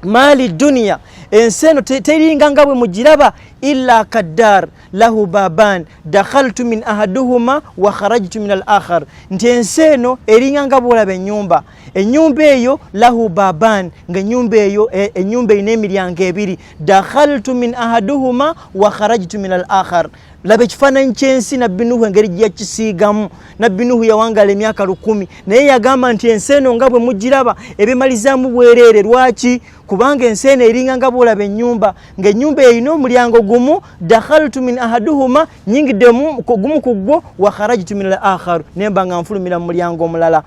A: Maali duniya, ensi eno teringa nga bwe mugiraba, illa kaddar lahu baban dakhaltu min ahaduhuma wa kharajtu min al akhar, nti ensi eno eringa nga bwolaba ennyumba, ennyumba eyo lahu baban, nga ennyumba eyo ennyumba erina emiryango ebiri, dakhaltu min ahaduhuma wa kharajtu min al akhar. Laba ekifaananyi ky'ensi Nabbi Nuhu engeri gye yakisiigamu. Nabbi Nuhu yawangaala emyaka 1000, naye yagamba nti ensi eno nga bwe mugiraba ebemalizaamu bwereere. Lwaki? Kubanga ensi eno eringa nga bwolaba ennyumba, ng'ennyumba erina omulyango gumu, dakhaltu min ahaduhuma, nyingidde gumu ku gwo, wa kharajtu min al akhar, nemba nga nfulumira mu mulyango omulala.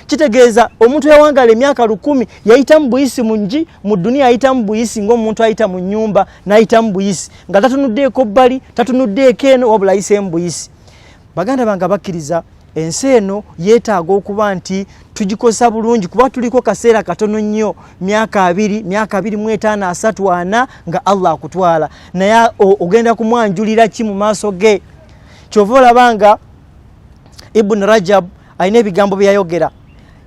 A: Kitegeeza omuntu yawangaala emyaka 1000 yayita mu buyisi mungi mu duniya, ayita mu buyisi ng'omuntu ayita mu nnyumba n'ayita mu buyisi nga tatunuddeeko bbali, tatunuddeeko eno, wabula ayiseemu buyisi. Baganda bange bakkiriza, ensi eno yeetaaga okuba nti tugikozesa bulungi, kuba tuliko kaseera katono nnyo, myaka 20, myaka 25, 30, 40, nga Allah akutwala, naye ogenda kumwanjulira ki mu maaso ge? Kyova olaba nga Ibn Rajab alina ebigambo bye yayogera,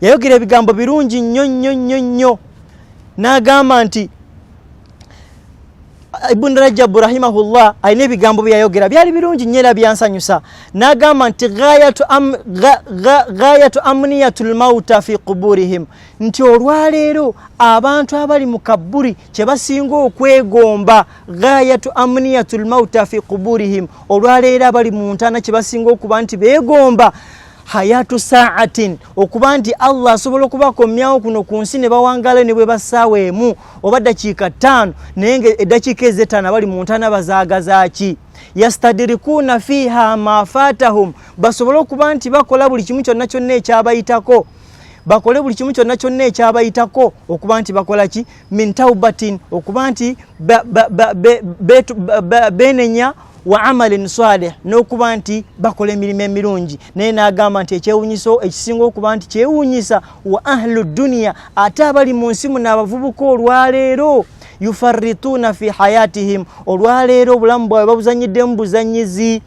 A: yayogera ebigambo birungi nnyo nnyo nnyo nnyo, n'agamba nti Ibn Rajab rahimahullah alina ebigambo bye yayogera byali birungi nnyo era byansanyusa, n'agamba nti ghayatu amniyatul mauta fi quburihim, nti olwaleero abantu abali mu kabburi kye basinga okwegomba, ghayatu amniyatul mauta fi quburihim, olwaleero abali mu ntaana kye basinga okuba nti beegomba hayatu saatin, okuba nti Allah asobola okubakomyawo kuno ku nsi ne bawangala ne bwe bassaawa emu oba ddakiika 5, naye nga eddakiika ezo 5 abali mu ntaana bazaagaza ki? Yastadirikuuna fiiha ma fatahum, basobole okuba nti bakola buli kimu kyonna kyonna ekyabayitako, bakole buli kimu kyonna kyonna ekyabayitako okuba nti bakola ki? Min taubatin, okuba nti benenya, wa amalin salih, n'okuba nti bakola emirimu emirungi. Naye n'agamba nti ekyewunyiso ekisinga okuba nti kyewunyisa, wa ahlu duniya, ate abali mu nsi muno abavubuka olwaleero, yufarrituuna fi hayatihim, olwaleero obulamu bwabwe babuzanyiddemu buzanyizi,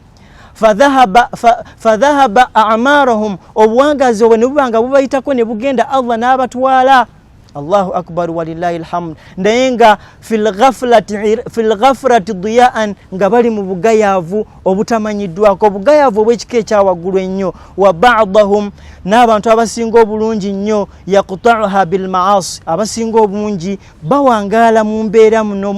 A: fadhahaba amarahum, obuwangazi obwo ne buba nga bubayitako ne bugenda, Allah n'abatwala. Allahu akbar walillahi alhamd. Naye nga fil ghaflati diyaan, nga bali mu bugayaavu obutamanyiddwako, obugayaavu obw'ekika ekyawaggulu ennyo. Wa ba'dahum, n'abantu abasinga obulungi nnyo, yaqta'uha bil ma'asi, abasinga obungi bawangaala mu mbeera muno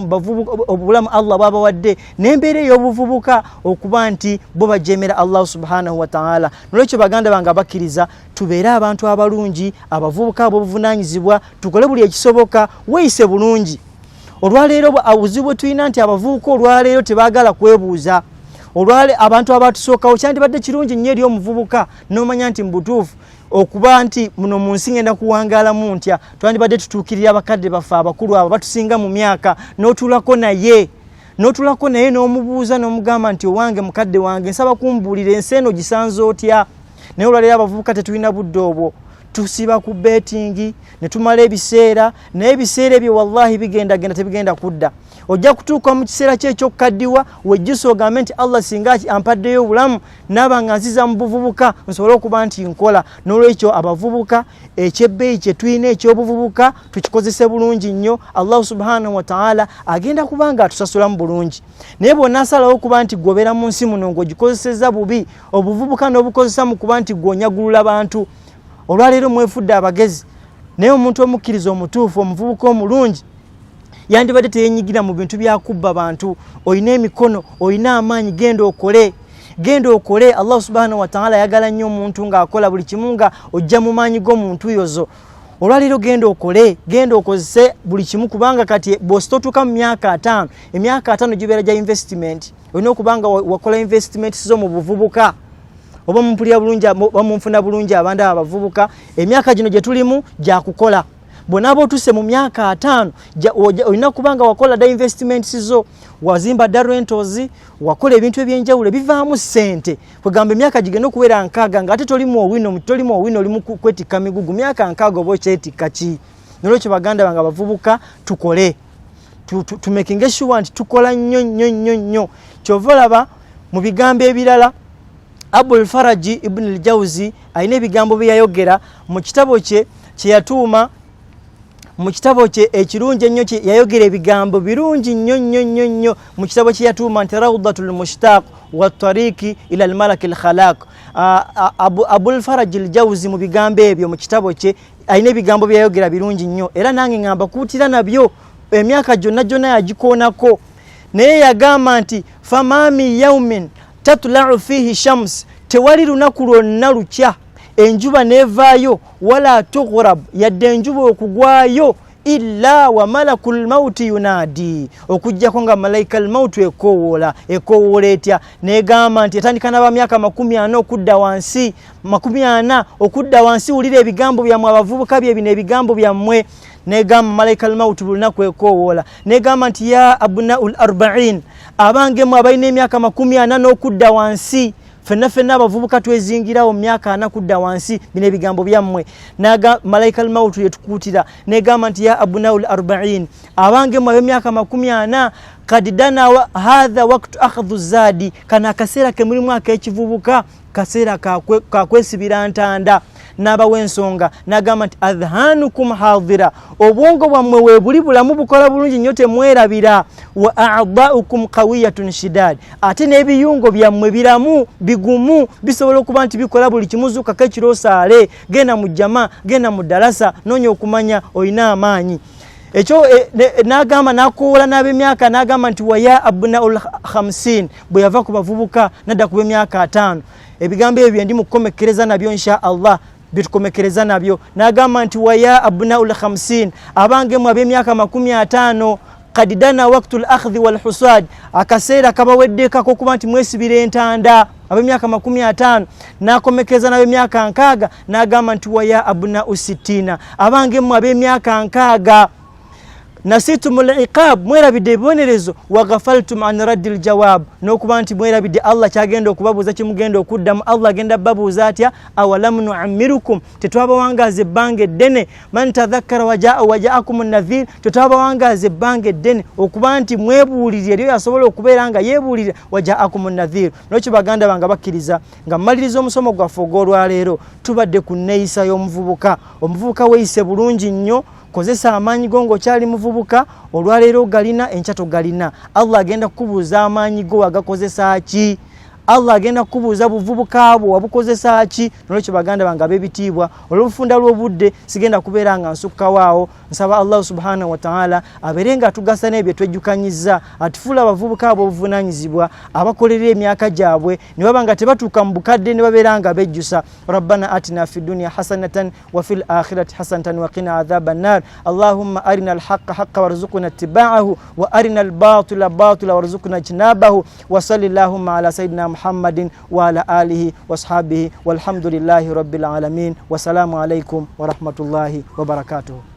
A: obulamu Allah bwabawadde n'embeera ey'obuvubuka okuba nti bo bajemera Allah subhanahu wa ta'ala. Nolwekyo baganda bange abakkiriza, tubeere abantu abalungi, abavubuka ab'obuvunaanyizibwa, tukole buli ekisoboka, weeyise bulungi. Olwaleero obuzibu bwe tulina nti abavubuka olwaleero tebaagala kwebuuza. Olwale abantu abatusookawo, kyandibadde kirungi nnyo eri omuvubuka n'omanya nti mu butuufu okuba nti muno mu nsi ngenda kuwangaalamu ntya, twandibadde tutuukirira abakadde baffe abakulu abo batusinga mu myaka, n'otuulako naye n'omubuuza n'omugamba nti owange mukadde wange, nsaba kumbuulira ensi eno gisanze otya. Naye olwaleero abavubuka tetulina budde obwo, tusiba ku betingi ne tumala ebiseera, naye ebiseera ebyo wallahi bigendagenda, tebigenda kudda. Ojja kutuuka mu kiseera kye eky'okukaddiwa wejjusa ogambe nti Allah singa ampaddeyo obulamu naaba nga nziza mu buvubuka nsobole okuba nti nkola. N'olwekyo abavubuka ekyebbeeyi kye tulina eky'obuvubuka tukikozese bulungi nnyo, Allah subhanahu wa ta'ala agenda kuba nga atusasulamu bulungi. Naye bw'onaasalawo okuba nti gwobeera mu nsi muno ng'ogikozesezza bubi, obuvubuka n'obukozesa mu kuba nti gw'onyagulula bantu, olwaleero mwefudde abagezi. Naye omuntu omukkiriza omutuufu, omuvubuka omulungi, yandibadde teyenyigira mu bintu bya kubba bantu. Olina emikono, olina amaanyi, genda okole, genda okole. Allah subhanahu wa ta'ala ayagala nnyo omuntu ng'akola buli kimu nga ojja mu maanyi g'omuntu yozo. Olwaleero genda okole, genda okozese buli kimu, kubanga kati bw'osita otuuka mu myaka 5, emyaka 5 gibeera gya investment. Olina okuba nga wakola investment zo mu buvubuka, oba mumpulira bulungi, oba munfuna bulungi abantu abavubuka, emyaka gino gye tulimu gya kukola. Bw'onaaba otuuse mu myaka 5, olina kuba nga wakola dda investments zo, wazimba dda rentals, wakola ebintu ebyenjawulo ebivaamu ssente. Kwegamba emyaka gigenda okubeera 60 ng'ate toli mu owino, toli mu owino, oli mu kwetikka migugu. Myaka 60 oba okyetikka ki? Nolwekyo baganda bange abavubuka, tukole, tumakinge sure nti tukola nnyo nnyo nnyo nnyo. Kyova olaba mu bigambo ebirala Abul Faraji Ibn al-Jawzi alina ebigambo bye yayogera mu kitabo kye kye yatuuma Mu kitabo kye ekirungi ennyo kye yayogera ebigambo birungi nnyo nnyo nnyo nnyo mu kitabo kye yatuuma nti Rawdatul Mushtaq wa Tariqi ila al-Malak al-Khalaq. Abul Faraj al-Jawzi mu bigambo ebyo mu kitabo kye alina ebigambo byayogera birungi nnyo, era nange ngamba kuutira nabyo emyaka gyonna gyonna yagikoonako. Naye yagamba nti fama min yaumin tatlau fihi shams, tewali lunaku lwonna lukya enjuba nevaayo, wala tughrab, yadde enjuba okugwayo, illa wa malakul mauti yunadi, okuggyako nga malaika almautu ekowoola. Ekowoola etya? Negamba nti etandika n'abamyaka 40 okudda wansi, 40 okudda wansi, wulira ebigambo byammwe abavubuka, bye bino ebigambo byammwe. Negamba malaika almautu buli lunaku ekowoola negamba nti ya abnau l 40, abangemu abalina emyaka 40 n'okudda wansi, fenna fenna abavubuka twezingirawo mu myaka 40 kudda wansi, bino ebigambo byammwe. Naga malaika almautu yetukuutira negamba nti ya abnau l 40, abangemu ab'emyaka 40, kad dana hatha waktu akhdhu zaadi, kano akaseera ke mulimu ak'ekivubuka kaseera kakwesibira ntanda. N'abawa ensonga n'agamba nti adhanukum hadhira, obwongo bwammwe weebuli bulamu bukola bulungi nnyo, temwerabira. Wa adaukum qawiyatun shidad, ate n'ebiyungo byammwe biramu bigumu, bisobola okuba nti bikola buli kimu. Zuukako ekiroosaale, genda mu jama, genda mu ddalasa, noonya okumanya, olina amaanyi. Ekyo n'agamba n'akoola n'ab'emyaka n'agamba nti waya abnau 50, bwe yava ku bavubuka nadda ku b'emyaka 50. Ebigambo ebyo bye ndi mu kukomekkereza nabyo, insha Allah byetukomekereza nabyo. N'agamba nti waya abnau l 50, abangemu ab'emyaka 50, kad dana waktu l akhdhi walhusad, akaseera kabaweddeko akokuba nti mwesibira entanda, ab'emyaka 50. N'akomekeza n'ab'emyaka 60 n'agamba nti waya abnau 60, abangemu ab'emyaka 60, nasitum liqab, mwerabidde ebibonerezo, waghafaltum an raddi ljawab, n'okuba nti mwerabidde Allah kyagenda okubabuuza, kimugenda okuddamu. Allah agenda babuuza atya? Awalam nuamirukum, tetwabawangaaza ebbanga eddene? Man tadhakkara wajaakum nadhir, tetwabawangaaza ebbanga eddene okuba nti mwebuulirire eryo yasobola okubeera nga yeebuulirira? Wajaakum nadhir. Nokyo baganda bange bakkiriza, nga mmaliriza omusomo gwaffe ogw'olwaleero, tubadde ku nneeyisa y'omuvubuka. Omuvubuka weeyise bulungi nnyo, kozesa amaanyi go ng'okyali muvubuka. Olwaleero ogalina, enkya togalina. Allah agenda kukubuuza amaanyi go wagakozesa ki? Allah agenda kukubuuza buvubuka bwo wabukozesa ki? Nolwekyo baganda bange ab'ebitiibwa, olw'obufunda lw'obudde sigenda kubeera nga nsukkawaawo. Nsaba Allah subhanahu wataala abeere nga atugasa n'ebyo twejjukanyiza, atufuula abavubuka ab'obuvunaanyizibwa abakolerera emyaka gyabwe ne baba nga tebatuuka mu bukadde ne babeera nga bejjusa. Rabbana atina fi dunya hasanatan wa fi lakhirati hasanatan waqina adhaba annar. Allahumma arina alhaqa haqa warzuqna ittibaahu wa arina albatila batila warzuqna ijtinabahu, wa salli llahumma ala sayidina Muhammadin wa ala alihi washabihi, walhamdulillahi rabbil alamin, wassalamu alaikum warahmatullahi wabarakatuhu.